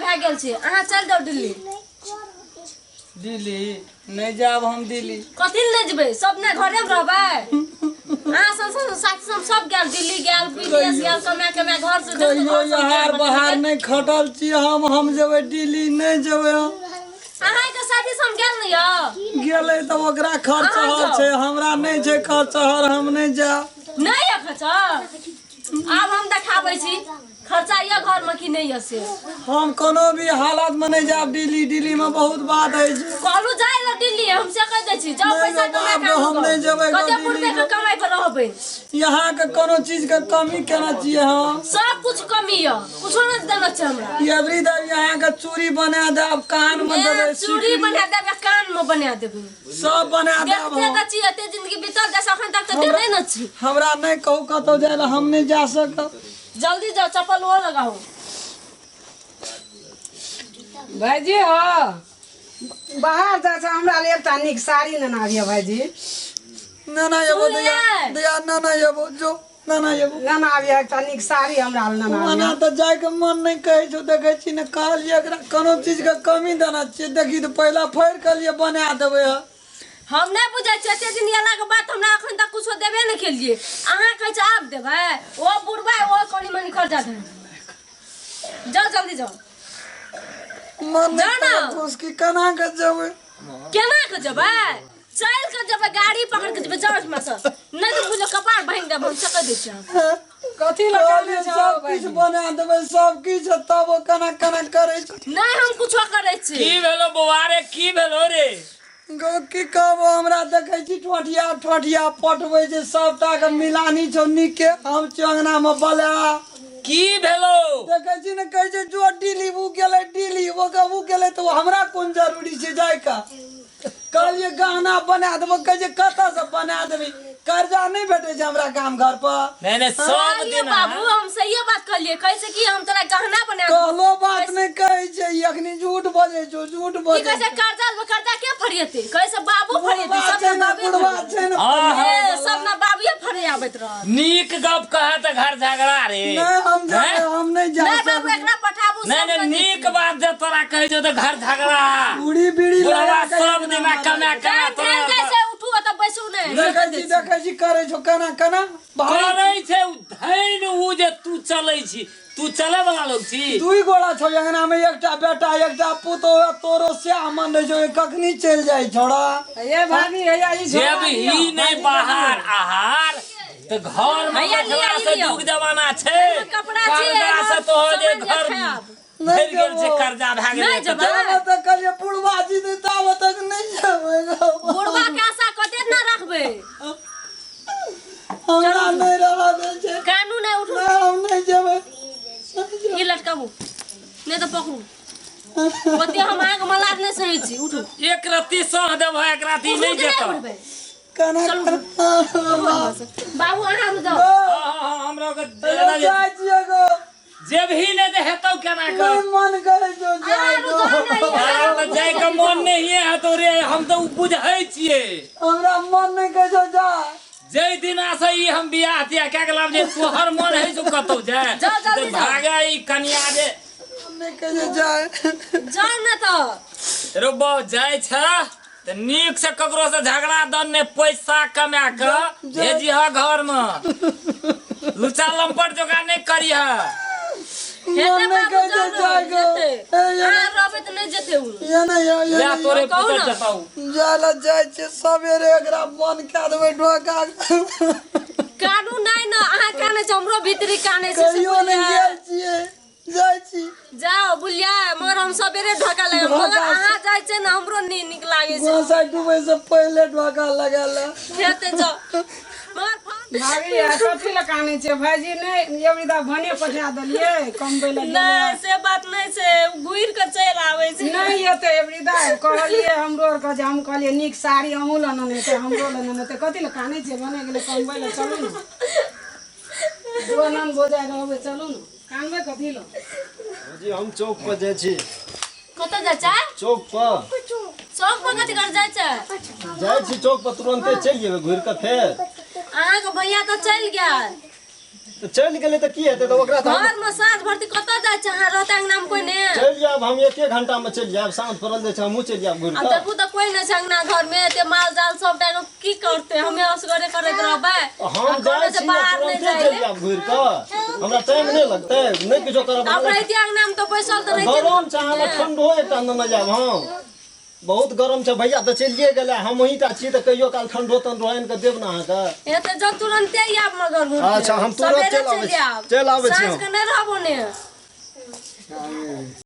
भए गेल छै, अहाँ चलि जाउ दिल्ली। दिल्ली नहि जायब हम दिल्ली। कथी लए नहि जेबै? सब ने घरे मे रहबै? अहाँ सब सब साथी सब सब गेल दिल्ली, गेल विदेश, गेल कमा कमा घर से कहियो यहाँ बाहर नहि खटल छी हम। हम जेबै दिल्ली नहि जेबै हम। अहाँके साथी सब गेल ने यौ? गेलै तऽ ओकरा खर्च अहाँ हर जाउ। छै, हमरा नहि छै खर्च हर, हम नहि जायब। नहि यऽ खर्चा? आब हम देखाबै छी खर्चा यऽ घर में कि नहि यऽ से। हम कोनो भी हालत में नहि जायब दिल्ली। दिल्ली में बहुत बात अछि। कहलू जाय लए दिल्ली, हम से कहि दै छी, जाउ। नहि पैसा गो कमा बाप के गो, आनू हम गो। नहि जेबै गो कते दिल्ली पुरबे के गो। कमाइ पर रहबै? यहाँ के कोनो चीज के कमी केना छियै हम? सब कुछ कमी यऽ, कुछो नहि देने छै हमरा। एवरी देव यहाँ के चूड़ी बना देब, कान में देबै। ए, चूड़ी बना देबै, कान में बना देबै, सब बना देब। देखते हम तऽ छी एते जिंदगी बीतल जाइ छै, अखन तक तऽ देने ने छी। हमरा नहि कहू कतौ जाय लए, हम नहि जा सकब। जल्दी जाओ, चप्पल वो लगाओ। भाइजी हो, बाहर जाइ छै, हमरा लेल एकटा नीक साड़ी नेने आबियौ भाइजी। ना ना एबो दैया। सुनलियै? दैया, ना ना एबो जो, ना ना एबो। नेने आबियौ, एकटा नीक साड़ी हमरा लेल नेने मना आबियौ। तऽ जायके मन नहि कहै छौ। देखै छी ने, कहलियै एकरा कोनो चीजके कमी देना छियै। देखी तऽ पहिला फाड़ि कहलियै बना देबै हँ। हम नहि बुझै छियै, एते दिन एलाके बाद हमरा अखन तक कुछो देबे नहि केलियै। अहाँ कहै छै आब देबै। ओ बुढ़बा ओ कनि मनि खर्चा देबै। जाओ, जल्दी जाओ। मन नहि जाउ ने। करै फुसकी, केना के जेबै? केना के जेबै? चलि के जेबै, गाड़ी पकड़ के जेबै। जाओ एहिठमा से, नहि तऽ बुझलो कपार भाङि देब हम, से कहि दै छियै हम। कथी लए कहलियै कानै छौ सब भाइजी? किछु बना देबै, सब किछु, तब ओ केना केना करै छै। नहि, हम कुछो करै छी। की भेलो बौआ रे? की भेलो रे? गो की कहबो, हमरा देखै छी ठोठिया ठोठिया पटबै छै, सबटा के मिलानी छौ नीके, हम छियौ अंगना मे बला। की भेलो? देखै छी ने, कहै छै जो दिल्ली, उ गेलै दिल्ली, ओ उ गेलै, तऽ हमरा कोन जरूरी छै जायके? कहलियै गहना बना देबो, कहै छै कतऽ से बना देबी? कर्जा नहि भेटै छै हमरा गाम घर पर। नहि नहि, सब कहलियै दिन बाबू, हम सहिए बात कहलियै, कहै छै कि हम तोरा गहना बना देबौ। कहलो बात नहि कहै छै ई, अखनी झूठ बजै छौ, झूठ की बजै कहै छै? छौ। कर्जा लेबै, कर्जा के फरिएतै? कहै छै बाबू फरिएतै। बुढ़वा सब छै ने ने, बाबुए बुढ़वा फरिएतै। छै ने। हाँ, हाँ। ए, सब ने बाबुए फरियाबैत रहत। नीक गप कह तऽ घर झगड़ा रे। नहि, हम जाबै हैं? हम नहि जा नहि बाबू, सकबै। एकरा पठाबू। नहीं सब नहीं, कहि दै नीक छियै। बात जे तोरा कहै छौ तऽ घर झगड़ा। पूरी बीड़ी बुढ़वा लगा के सब दिना कमा कमा टाइम तोरा भेल जाइ छै, उठू, ओतऽ बैसू नहि। देखै छी, देखै छी करै छौ केना केना भारी। करै छै उ धैन उ जे तू चलै छी, तू चलै वाला लोग छी। दुई गोड़ा छौ अंगना में, एकटा बेटा एकटा पुतोह, तोरो स्याह मन रहै छौ, कखनी चलि जाइ छोड़ा। ये भाभी, हैया ई झोला जेब लिअ, ही नहीं भाभी के बाहर दियौ। आहार तऽ घर में हैया लिअ, बैठला ई से लिअ। युग जमाना छै। एहिमे कपड़ा छै, कर्जा एहिमे से तोहर जे सामान जे घर खायब। नहि भरि गेल छै, जेबो। कर्जा भए गेलै। नहि जेबै? जाबे तक कहलियै बुढ़वा जी नहि ताबे तक नहि जेबै गो। बुढ़वा के आशा कते ना रखबै? हमरा नहि रहऽ दै छै। कानू नहि, उठू। नहि, हम नहि जेबै। ई लटकाबू, नहि तऽ पकड़ू। ओते हम अहाँके मलार नहि सहै छी, उठू। एक रत्ती सह देबह, एक रत्ती उठू नहि कि नहि जेतह। उठबै? केना चलू। केना बाबू, अहाँ जाउ। हाँ, हाँ, हमरो के जाइ छियै गो। जेबही नहि तऽ हेतौ केना नहि कऽ? मन करै छौ जाइ अहाँ जाउ ने। तोरा तऽ जाइके मन नहिए हेतौ रे, हम तऽ उ बुझै छियै। हमरा मन नहि कहै छौ जा। जै दिना से ई हम बियाह तियाह कए के लाब जे तोहर मन है छौ कतौ जाय जाउ, जल्दी तऽ जाउ। भागे ई कनिया जे। मन नहि कहै छौ जाय। जाउ ने तऽ। रो बौ, जाइ छ तऽ नीक से ककरो से झगड़ा दन ने, पैसा कमा के भेजिह घर में, लुचा लम्पट जोका नहि करिह। हेतै मन नहि बाबू, कहै छौ जाउ ने, जाय गो। जेतै। ए, ये अहाँ रहबै तऽ नहि जेतै उ। ये नहि ये, ये जा नहि। तोरे कहू पुतहु ने। जेतौ। जाय लए जाइ छियै सबेरे, एकरा बन्द कए देबै ढोका। कानू नहि ने, अहाँ कानै छै, हमरो भीतरी कानै छै से। कहियो नहि बुझलियै? गेल छियै, जाइ छी। जाओ बुलिया, मगर हम सबेरे ढोका लगाएब। मगर ढोका अहाँ जाइ छियै ने, हमरो नहि नीक लागै छै। गोसाइ डूबै से पहिले ढोका लगा ले। हेतै, जाओ, मगर फोन। भाभी, आ कथी लए कानै छियै? भाईजी नहि एबरी दा भने पठा देलियै कमबै लए गेलै। नहि, से बात नहि छै, घुरि कऽ चलि आबै छै। नहि एतै एबरी दा, कहलियै हमरो आरके जे हम कहलियै नीक साड़ी अहूँ लए नेने हेतै, हमरो लए नेने हेतै। कथी लए कानै छियै? भने गेलै कमबै लए, चलू ने, दू आनन्द बोजाय रहबै, चलू ने, कानबै कथी लए? जी, हम चौक पर जाइ छी। कतऽ जाइ छै? चौक पर। चौक पर कथी कर जाइ छै? जाइ छी चौक पर, तुरन्ते चलि जेबै घुरि कऽ फेर। अहाँके भैया तऽ चलि गेल। तऽ चलि गेलै तऽ की हेतै? तऽ ओकरा तऽ घर में साँझ भरती कतऽ जाइ छै अहाँ? रहतै अंगना में कोइ ने? चलि जायब हम, एके घंटा में चलि जायब। साँझ पड़ल जाइ छै, हमहूँ चलि जायब घुरि आ कऽ। देखू तऽ कोइ नहि छै अंगना घर में, एते माल जाल सबटा के की करते, हमे असगरे करैत रहबै। हम आ जाइ कहबै जे छी, बाहर नहि तुरन्ते जाइ चलि ले। जायब घुरि कऽ, हमरा टाइम नहि लगतै, नहि किछो करब। आब रहिते अंगना में तऽ बैसल तऽ रहिते। गरम छै अहाँ, ठंडो एकटा नेने जायब हम, बहुत गरम छै। भैया तऽ चलिए गेलै, हम टा छी, तऽ कहियो काल ठंडो तंडो आनि कऽ देब ने अहाँके। हेतै जब तुरन्ते आयब, मगर घुरि के। अच्छा, हम तुरंत सबेरे चलि आबै छी, आयब। चलि आबै छी साँझ हम। के नहि रहबो ने।